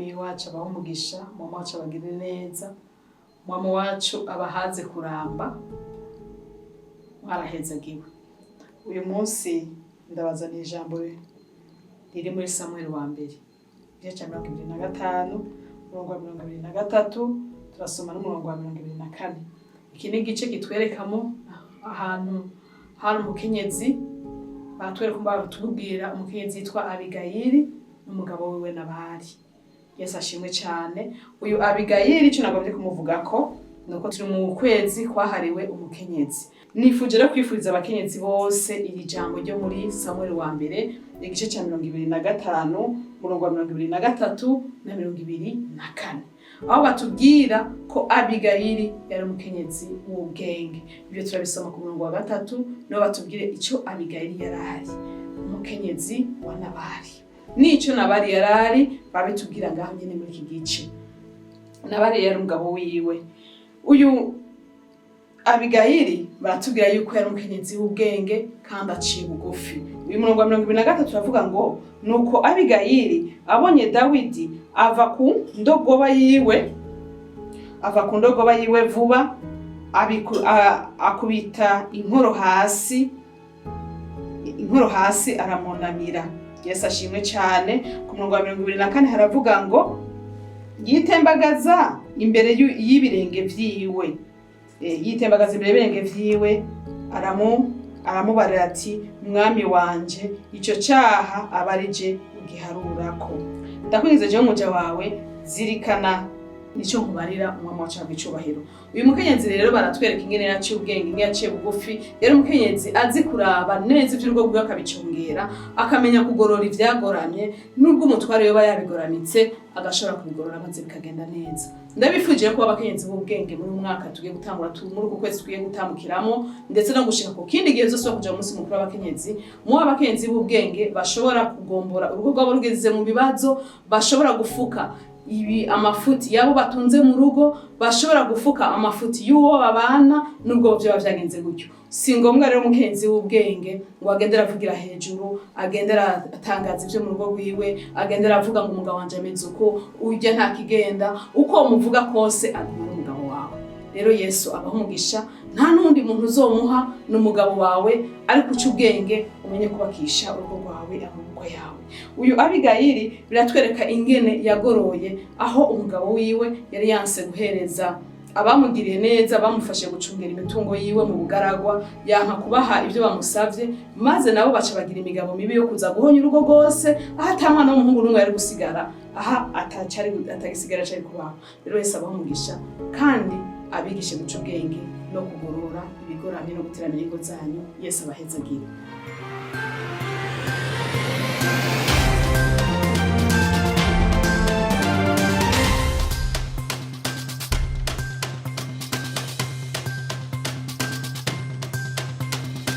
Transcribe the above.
Umwami wacu abahe umugisha, Umwami wacu abagirire neza, Umwami wacu abahaze kuramba, mwarahezagiwe. Uyu munsi ndabazaniye ijambo riri muri Samweli wa mbere, igice cya 25, umurongo wa 23, turasoma n'umurongo wa 24. Iki ni igice kitwerekamo ahantu hari umukenyezi, batwereka, batubwira umukenyezi yitwa Abigayili n'umugabo wiwe Nabali. Yesu ashimwe cyane. Uyu Abigayili, icyo nagombye kumuvugako nuko turi mu kwezi kwahariwe umukenyezi. Nifuje rero kwifuriza abakenyezi bose iri jambo ryo muri Samuel wa mbere, igice cya 25, umurongo wa 23 na 24, aho batubwira ko Abigayili yari umukenyezi w'ubwenge. Ibyo turabisoma ku murongo wa 3, niho batubwire icyo Abigayili yari ari, umukenyezi wa Nabali, n'ico Nabali yari ari, babitubwira ngaho nyene muri iki gice. Nabali yari umugabo wiwe. Uyu Abigayili baratubwira yuko yari umukenyezi w'ubwenge kandi aciye bugufi. Uyu murongo wa 23 uravuga ngo: "Nuko Abigayili abonye Dawidi, ava ku ndogoba yiwe, ava ku ndogoba yiwe vuba, akubita inkoro hasi, aramunamira." Yesu ashimwe cyane. Ku murongo wa 24 haravuga ngo: "Yitembagaza imbere y'ibirenge vyiwe." Yitembagaza imbere y'ibirenge vyiwe, aramubarira ati: "Mwami wanje, ico caha aba ari je ugiharurako. Ndakwingize jewe umuja wawe, zirikana nico nkubarira." Umwami wacu ahabwa icubahiro. Uyu mukenyezi rero baratwereka ingene yaciye ubwenge, ingene yaciye bugufi. Yari umukenyezi azi kuraba neza ivy'urugo rwiwe, akabicungera, akamenya kugorora ivyagoramye, nubwo umutware yoba yabigoramitse, agashobora kubigorora maze bikagenda neza. Ndabifuje kuba abakenyezi b'ubwenge muri uyu mwaka tugiye gutangura, muri uku kwezi tugiye gutambukiramo, ndetse no gushika ku kindi gihe zose kuja mu munsi mukuru w'abakenyezi. Mu abakenyezi b'ubwenge bashobora kugombora urugo rwabo rugeze mu bibazo, bashobora gufuka ibi amafuti yabo batunze mu rugo, bashobora gufuka amafuti y'uwo babana nubwo vyoba vyagenze gutyo. Si ngombwa rero umukenyezi w'ubwenge ngo agende aravugira hejuru, agende aratangaza ivyo mu rugo rwiwe, agende aravuga ngo umugabo wanje ameze uko, urya nta kigenda. Uko umuvuga kose, aguma ari umugabo wawe. Rero Yesu abaha umugisha. Nta n'undi muntu uzomuha, ni umugabo wawe. Ariko uca ubwenge, umenye kubakisha urugo rwawe amaboko yawe. Uyu Abigayili biratwereka ingene yagoroye aho umugabo wiwe yari yanse guhereza abamugiriye neza, bamufashe gucungera imitungo yiwe mu bugaragwa, yanka kubaha ibyo bamusavye, maze nabo baca bagira imigabo mibi yo kuza guhonya urugo rwose, aho ata mwana w'umuhungu n'umwe yari gusigara, aha atacari atagisigara cari kubaho. Rero Yesu abaha umugisha kandi abigishe guca ubwenge no kugorora ibigoramye no guteramira ingo zanyu. Yesu abahezagire.